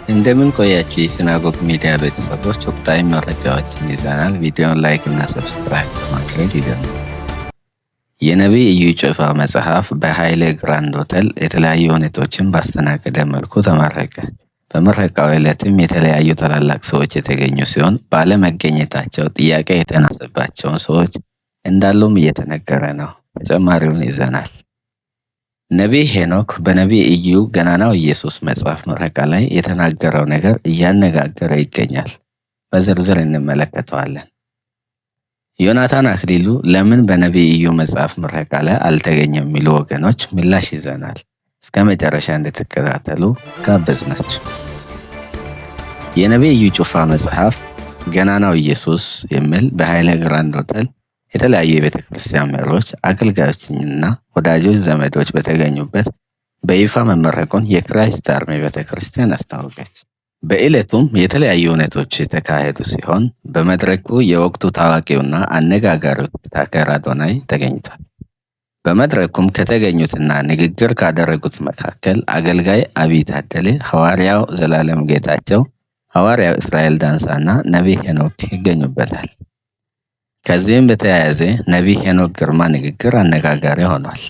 እንደምን ቆያችሁ የሲናጎግ ሚዲያ ቤተሰቦች፣ ወቅታዊ መረጃዎችን ይዘናል። ቪዲዮን like እና subscribe በማድረግ ይጀምሩ። የነቢይ ኢዩ ጩፋ መጽሐፍ በኃይሌ ግራንድ ሆቴል የተለያዩ ሁኔታዎችን ባስተናገደ መልኩ ተመረቀ። በምረቃው ዕለትም የተለያዩ ታላላቅ ሰዎች የተገኙ ሲሆን ባለመገኘታቸው ጥያቄ የተነሳባቸውን ሰዎች እንዳሉም እየተነገረ ነው። ተጨማሪውን ይዘናል። ነቢይ ሄኖክ በነቢይ ኢዩ ገናናው ኢየሱስ መጽሐፍ ምረቃ ላይ የተናገረው ነገር እያነጋገረ ይገኛል። በዝርዝር እንመለከተዋለን። ዮናታን አክሊሉ ለምን በነቢይ ኢዩ መጽሐፍ ምረቃ ላይ አልተገኘም የሚሉ ወገኖች ምላሽ ይዘናል። እስከ መጨረሻ እንድትከታተሉ ጋበዝናችሁ። የነቢይ ኢዩ ጩፋ መጽሐፍ ገናናው ኢየሱስ የሚል በኃይሌ ግራንድ ሆቴል የተለያዩ የቤተ ክርስቲያን መሪዎች፣ አገልጋዮችና ወዳጆች ዘመዶች በተገኙበት በይፋ መመረቁን የ Christ Army ቤተ ክርስቲያን አስታወቀች። በዕለቱም የተለያዩ ሁነቶች የተካሄዱ ሲሆን በመድረኩ የወቅቱ ታዋቂውና አነጋጋሪው TikToker አዶናይ ተገኝቷል። በመድረኩም ከተገኙትና ንግግር ካደረጉት መካከል አገልጋይ አብይ ታደለ፣ ሐዋርያው ዘላለም ጌታቸው፣ ሐዋርያው እስራኤል ዳንሳና ነቢይ ሄኖክ ይገኙበታል። ከዚህም በተያያዘ ነቢይ ሄኖክ ግርማ ንግግር አነጋጋሪ ሆኗል።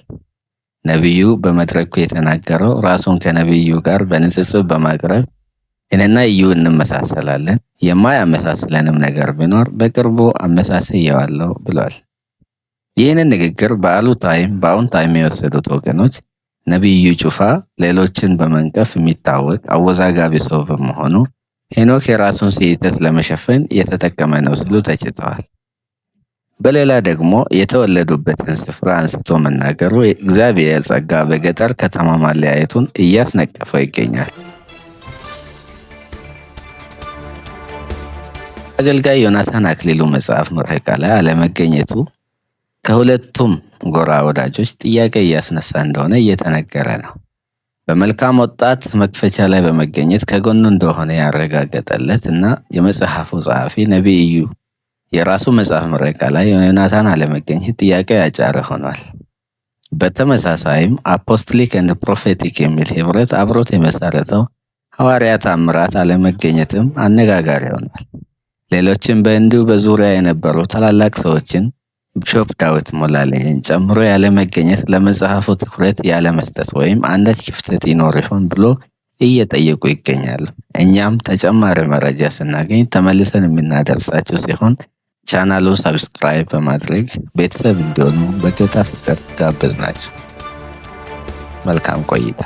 ነቢዩ በመድረኩ የተናገረው ራሱን ከነቢዩ ጋር በንጽጽር በማቅረብ እኔና እዩ እንመሳሰላለን፣ የማያመሳስለንም ነገር ቢኖር በቅርቡ አመሳስየዋለሁ ብሏል። ይህንን ንግግር በአሉታዊም በአዎንታዊም የወሰዱት ወገኖች ነቢዩ ጩፋ ሌሎችን በመንቀፍ የሚታወቅ አወዛጋቢ ሰው በመሆኑ ሄኖክ የራሱን ስህተት ለመሸፈን የተጠቀመ ነው ሲሉ ተችተዋል። በሌላ ደግሞ የተወለዱበትን ስፍራ አንስቶ መናገሩ የእግዚአብሔር ጸጋ በገጠር ከተማ ማለያየቱን እያስነቀፈው ይገኛል። አገልጋይ ዮናታን አክሊሉ መጽሐፍ ምረቃ ላይ አለመገኘቱ ከሁለቱም ጎራ ወዳጆች ጥያቄ እያስነሳ እንደሆነ እየተነገረ ነው። በመልካም ወጣት መክፈቻ ላይ በመገኘት ከጎኑ እንደሆነ ያረጋገጠለት እና የመጽሐፉ ጸሐፊ ነቢይ ኢዩ የራሱ መጽሐፍ ምረቃ ላይ የዮናታን አለመገኘት ጥያቄ ያጫረ ሆኗል። በተመሳሳይም Apostolic and Prophetic የሚል ህብረት አብሮት የመሰረተው ሐዋርያ ታምራት አለመገኘትም አነጋጋሪ ሆኗል። ሌሎችም በእንዲሁ በዙሪያ የነበሩ ታላላቅ ሰዎችን Bishop ዳዊት ሞላለኝን ጨምሮ ያለመገኘት ለመጽሐፉ ትኩረት ያለመስጠት ወይም አንዳች ክፍተት ይኖር ይሆን ብሎ እየጠየቁ ይገኛሉ። እኛም ተጨማሪ መረጃ ስናገኝ ተመልሰን የምናደርሳችሁ ሲሆን ቻናሉን subscribe በማድረግ ቤተሰብ እንዲሆኑ በጌታ ፍቅር ጋበዝናችሁ። መልካም ቆይታ።